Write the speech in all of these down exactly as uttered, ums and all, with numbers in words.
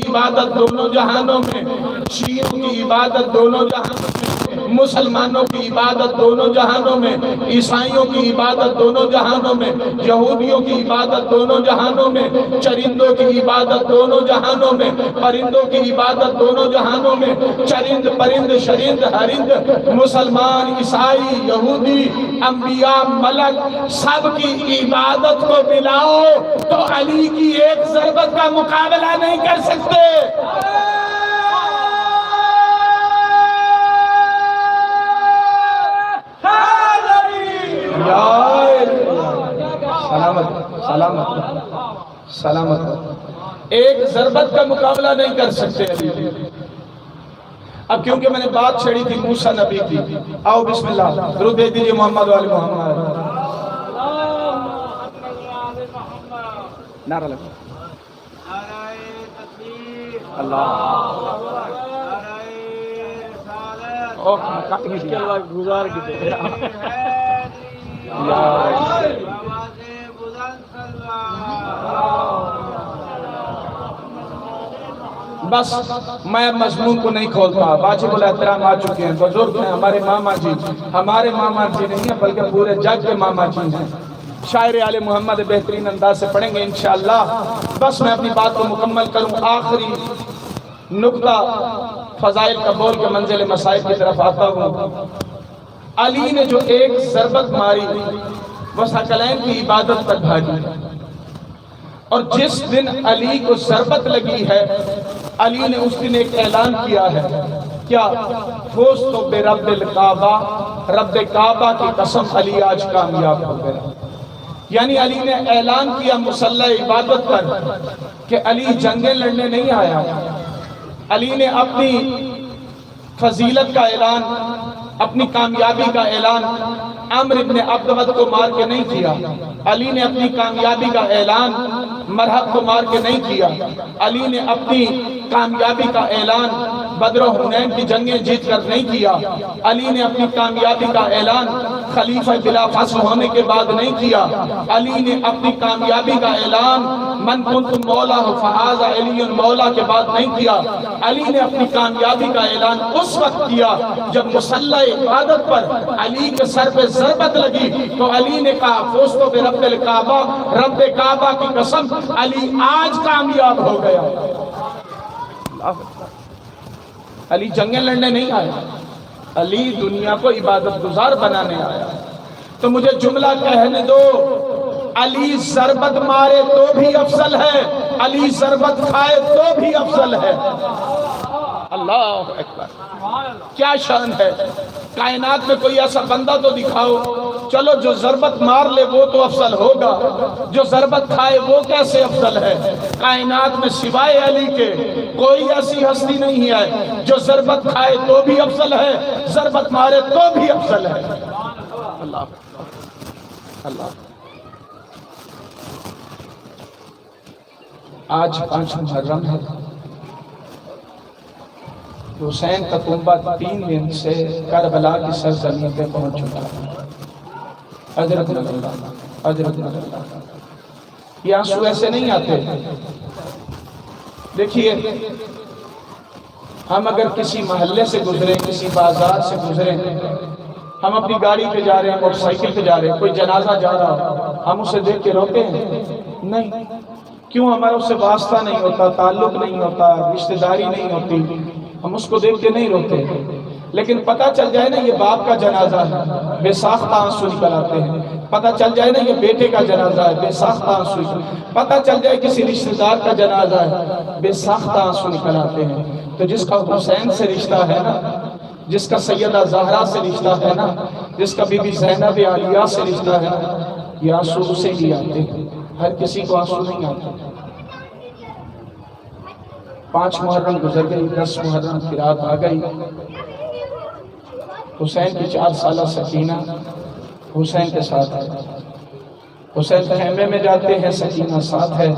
عبادت دونوں جہانوں میں، شیعوں کی عبادت دونوں جہانوں میں، مسلمانوں کی عبادت دونوں جہانوں میں، عیسائیوں کی عبادت دونوں جہانوں میں، یہودیوں کی عبادت دونوں جہانوں میں، چرندوں کی عبادت دونوں جہانوں میں، پرندوں کی عبادت دونوں جہانوں میں، چرند پرند شرند ہرند، مسلمان عیسائی یہودی، انبیاء ملک، سب کی عبادت کو ملاؤ تو علی کی ایک ضربت کا مقابلہ نہیں کر سکتے۔ سلامت، سلامت، سلامت۔ ایک ضربت کا مقابلہ نہیں کر سکتے علی۔ اب کیونکہ میں نے بات چھیڑی تھی موسیٰ نبی کی، آؤ بسم اللہ، درود بھیج دیجیے محمد و آل محمد۔ نعرہ لگا۔ اللہ۔ اوہ، کٹ گئی تھی۔ گزار کے دے۔ یا۔ بس، میں مضمون کو نہیں کھولتا، واجب الاحترام آ چکے ہیں، بزرگ ہیں ہمارے ماما جی، ہمارے ماما جی نہیں ہیں بلکہ پورے جگ کے ماما جی ہیں۔ شاعر آل محمد بہترین انداز سے پڑھیں گے انشاءاللہ۔ بس میں اپنی بات کو مکمل کروں، آخری نقطہ فضائل کا بول کے منزل مصائب کی طرف آتا ہوں۔ علی نے جو ایک ضربت ماری، وہ ثقلین کی عبادت تک بھاگی۔ اور جس دن علی کو ضربت لگی ہے، علی نے اس دن ایک اعلان کیا ہے، کیا؟ فزت برب الکعبہ، رب کعبہ کی قسم، علی آج کامیاب ہو گیا۔ یعنی علی نے اعلان کیا مصلی عبادت پر کہ علی جنگیں لڑنے نہیں آیا۔ علی نے اپنی فضیلت کا اعلان، اپنی کامیابی کا اعلان عمرو ابن عبد ود کو مار کے نہیں کیا۔ علی نے اپنی کامیابی کا اعلان مرہب کو مار کے نہیں کیا۔ علی نے اپنی کامیابی کا اعلان بدر و حنین کی جنگیں جیت کر نہیں کیا۔ علی نے اپنی کامیابی کا اعلان خلیفہ بلا فصل ہونے کے بعد نہیں کیا۔ علی نے اپنی کامیابی کا اعلان من کنت مولا فہذا علی مولا کے بعد نہیں کیا۔ علی نے اپنی کامیابی کا اعلان اس وقت کیا جب مصلی عبادت پر علی کے سر پہ ضربت لگی تو علی نے کہا، فزت برب الکعبہ، رب کعبہ کی قسم، علی آج کامیاب ہو گیا۔ علی جنگیں لڑنے نہیں آیا، علی دنیا کو عبادت گزار بنانے آیا۔ تو مجھے جملہ کہنے دو، علی ضربت مارے تو بھی افضل ہے، علی ضربت کھائے تو بھی افضل ہے۔ اللہ اکبر، کیا شان ہے۔ کائنات میں کوئی ایسا بندہ تو دکھاؤ، چلو جو ضربت مار لے وہ تو افضل ہوگا، جو ضربت کھائے وہ کیسے افضل ہے؟ کائنات میں سوائے علی کے کوئی ایسی ہستی نہیں ہے جو ضربت کھائے تو بھی افضل ہے، ضربت مارے تو بھی افضل ہے۔ اللہ، اللہ۔ آج پانچ محرم ہے، حسین کا کنبہ تین دن سے کربلا کی سرزمین پہ پہنچ چکا ہے۔ حضرت نظر اللہ، حضرت نظر اللہ۔ یہ آنسو ایسے نہیں آتے۔ دیکھیے، ہم اگر کسی محلے سے گزریں، کسی بازار سے گزریں، ہم اپنی گاڑی پہ جا رہے ہیں، موٹر سائیکل پہ جا رہے ہیں، کوئی جنازہ جا رہا ہو، ہم اسے دیکھ کے روتے ہیں؟ نہیں۔ کیوں؟ ہمارا اس سے واسطہ نہیں ہوتا، تعلق نہیں ہوتا، رشتہ داری نہیں ہوتی، ہم اس کو دیکھ کے نہیں روتے۔ لیکن پتہ چل جائے نا یہ باپ کا جنازہ ہے، بے ساختہ آنسو نکل آتے ہیں۔ پتہ چل جائے نا یہ بیٹے کا جنازہ ہے، بے ساختہ آنسو نکل، پتہ چل جائے کسی رشتہ دار کا جنازہ ہے، بے ساختہ آنسو نکل آتے ہیں۔ تو جس کا حسین سے رشتہ ہے نا، جس کا سیدہ زہرا سے رشتہ ہے نا، جس کا بی بی زینب عالیہ سے رشتہ ہے نا، یہ آنسو اسے ہی آتے ہیں، ہر کسی کو آنسو نہیں آتے۔ پانچ محرم گزر گئی، دس محرم کی رات آ گئی۔ حسین کی چار سالہ سکینہ حسین کے ساتھ ہے۔ حسین خیمے میں جاتے ہیں، سکینہ ساتھ ہے۔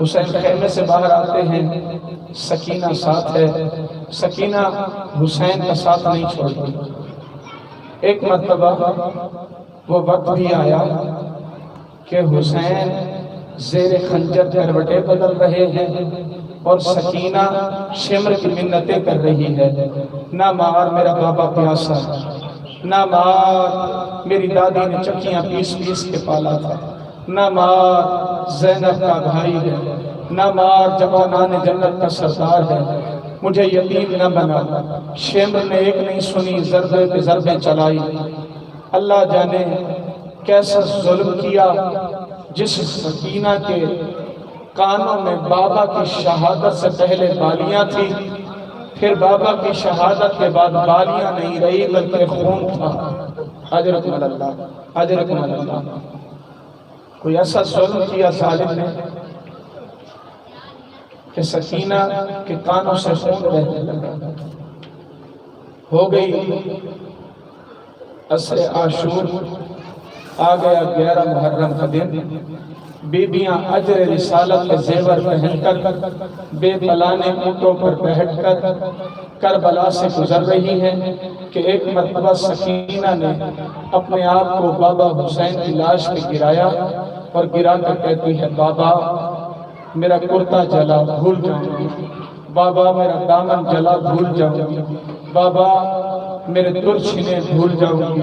حسین خیمے سے باہر آتے ہیں، سکینہ ساتھ ہے۔ سکینہ حسین کا ساتھ نہیں چھوڑتی۔ ایک مرتبہ وہ وقت بھی آیا کہ حسین زیر خنجر کروٹیں بدل رہے ہیں اور سکینہ شمر کی منتیں کر رہی ہے، نہ مار، میرا بابا پیاسا، نہ مار، میری دادی نے چکیاں پیس پیس کے پالا تھا، نہ مار، زینب کا بھائی ہے، نہ مار، جوانان جنت کا سردار ہے، مجھے یتیم نہ بنا۔ شمر نے ایک نہیں سنی، ضربے پہ ضربیں چلائی۔ اللہ جانے کیسا ظلم کیا، جس سکینہ کے کانوں میں بابا کی شہادت سے پہلے بالیاں تھی، پھر بابا کی شہادت کے بعد بالیاں نہیں رہی بلکہ خون تھا۔ اجرکم اللہ، اجرکم اللہ۔ کوئی ایسا ظلم کیا ظالم نے کہ سکینہ کے کانوں سے خون بہنے لگا۔ ہو گئی عصر عاشور، آ گیا گیارہ محرم کا دن۔ بیبیاں اجر رسالت کے زیور پہن کر بے پلانے اونٹوں پر بیٹھ کر کربلا سے گزر رہی ہیں کہ ایک مرتبہ سکینہ نے اپنے آپ کو بابا حسین کی لاش پہ گرایا اور گرا کر کہتی ہے، بابا، میرا کرتا جلا بھول جاؤں گی، بابا، میرا دامن جلا بھول جاؤں گی، بابا، میرے تر چھنے بھول جاؤں گی،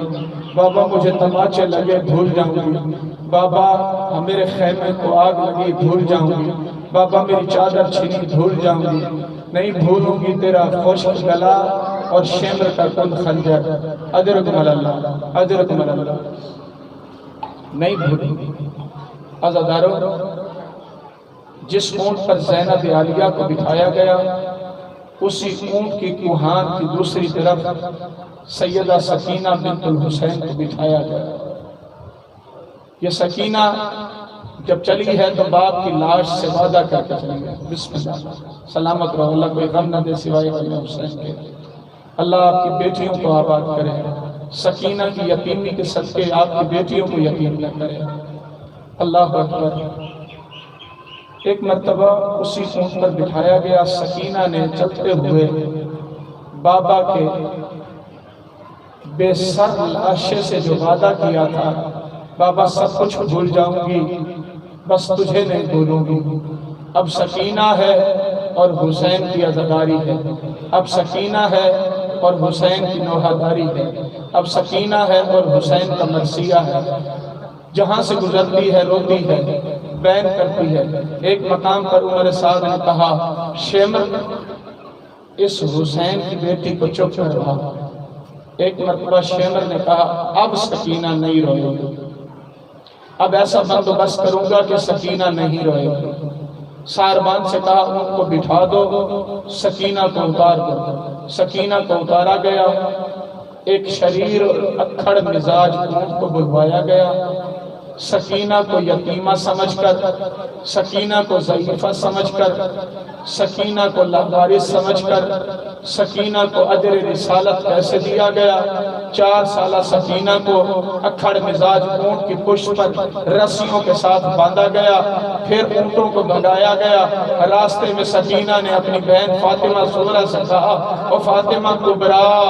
بابا، مجھے تماچے لگے بھول جاؤں گی، بابا، میرے خیمے کو آگ لگی بھول جاؤں گی، بابا، میری چادر چھنی بھول جاؤں گی، نہیں بھولوں گی تیرا خشک گلا اور شمر کا کند خنجر۔ اجرکم اللہ، اجرکم اللہ۔ نہیں بھولوں گی۔ عزادارو، جس اونٹ پر زینب عالیہ کو بٹھایا گیا، اسی اونٹ کی کوہان کی دوسری طرف سیدہ سکینہ بنت الحسین کو بٹھایا گیا۔ یہ سکینہ جب چلی ہے تو باپ کی لاش سے وعدہ کر کے چلی ہے، بسم اللہ، سلامت رہو، اللہ کوئی غم نہ دے سوائے غم حسین کے۔ اللہ آپ کی بیٹیوں کو آباد کرے، سکینہ کی یتیمی کے صدقے آپ کی بیٹیوں کو یتیم نہ کرے۔ اللہ اکبر۔ ایک مرتبہ اسی اونٹ پر بٹھایا گیا، سکینہ نے چلتے ہوئے بابا کے بے سر لاشے سے جو وعدہ کیا تھا، بابا، سب کچھ بھول جاؤں گی، بس تجھے نہیں بھولوں گی۔ اب سکینہ ہے اور حسین کی عزاداری ہے، اب سکینہ ہے اور حسین کی نوحہ داری ہے، اب سکینہ ہے اور حسین کا مرثیہ ہے۔ جہاں سے گزرتی ہے روتی ہے، بین کرتی ہے۔ ایک مقام پر عمر سعد نے کہا، شمر، اس حسین کی بیٹی کو چپ کروا۔ ایک مرتبہ شمر نے کہا، اب سکینہ نہیں روئے گی، اب ایسا بندوبست کروں گا کہ سکینہ نہیں روئے گی۔ ساربان سے کہا، اونٹ کو بٹھا دو، سکینہ کو اتار دو۔ سکینہ کو اتارا گیا۔ ایک شریر اور اکھڑ مزاج اونٹ کو بلوایا گیا۔ سکینہ کو یتیمہ سمجھ کر، سکینہ کو ضعیفہ سمجھ کر، سکینہ کو لاوارث سمجھ کر، سکینہ کو اجر رسالت کیسے دیا گیا؟ چار سالہ سکینہ کو اکھڑ مزاج اونٹ کی پشت پر رسیوں کے ساتھ باندھا گیا، پھر اونٹوں کو بھگایا گیا۔ راستے میں سکینہ نے اپنی بہن فاطمہ صغریٰ سے کہا، او فاطمہ کبریٰ،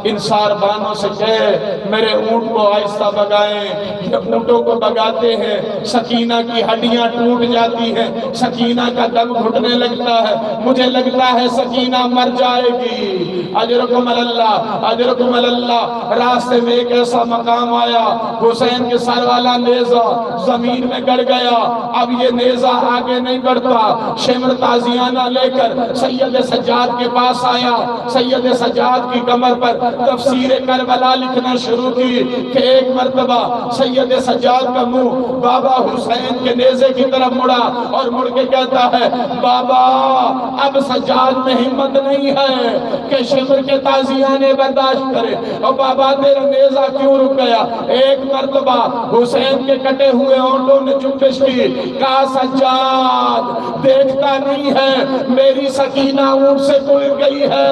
ان ساربانوں سے کہے، میرے اونٹ کو آہستہ بھگائیں، یہ اونٹوں کو بھگاتے ہیں، سکینہ کی ہڈیاں ٹوٹ جاتی ہیں، سکینہ کا دم گھٹنے لگتا ہے، مجھے لگتا ہے سکینہ مر جائے گی۔ اجرکم اللہ، اجرکم اللہ۔ راستے میں ایک ایسا مقام آیا، حسین کے سر والا نیزہ زمین میں گڑ گیا۔ اب یہ نیزہ آگے نہیں بڑھتا۔ شمر تازیانہ لے کر سید سجاد کے پاس آیا۔ سید سجاد کی کمر پر تفسیر کربلا لکھنا شروع کی کہ ایک مرتبہ سید سجاد کا منہ بابا حسین کے نیزے کی طرف مڑا اور مڑ کے کہتا ہے، بابا، اب سجاد میں ہمت نہیں ہے کہ شمر کے تازیانے برداشت کرے۔ او بابا، تیرا نیزہ کیوں رک گیا؟ ایک مرتبہ حسین کے کٹے ہوئے اونٹوں نے چپش کی، کہا، سجاد، دیکھتا نہیں ہے، میری سکینہ اونٹ سے گر گئی ہے۔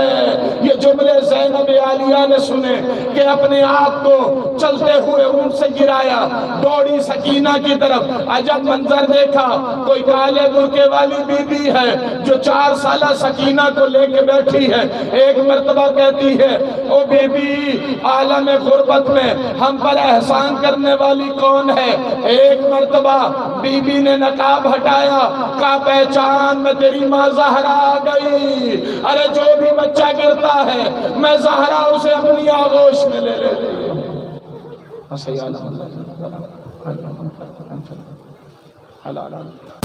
یہ جملے زینب عالیہ نے سنے کہ اپنے آپ کو چلتے ہوئے اونٹ سے گرایا، دوڑی سکینہ کی طرف، عجب منظر دیکھا، کوئی کالے برقعے والی بی بی ہے جو چار سالہ سکینہ کو لے کے بیٹھی ہے۔ ایک مرتبہ کہتی ہے، او بی بی، عالم غربت میں ہم پر احسان کرنے والی کون ہے؟ ایک مرتبہ بی بی نے نقاب ہٹایا، کہا، پہچان، میں تیری ماں زہرا آ گئی۔ ارے جو بھی بچہ گرتا ہے، میں زہرا اسے اپنی آغوش میں لے لیتی ہوں۔ بس یا اللہ۔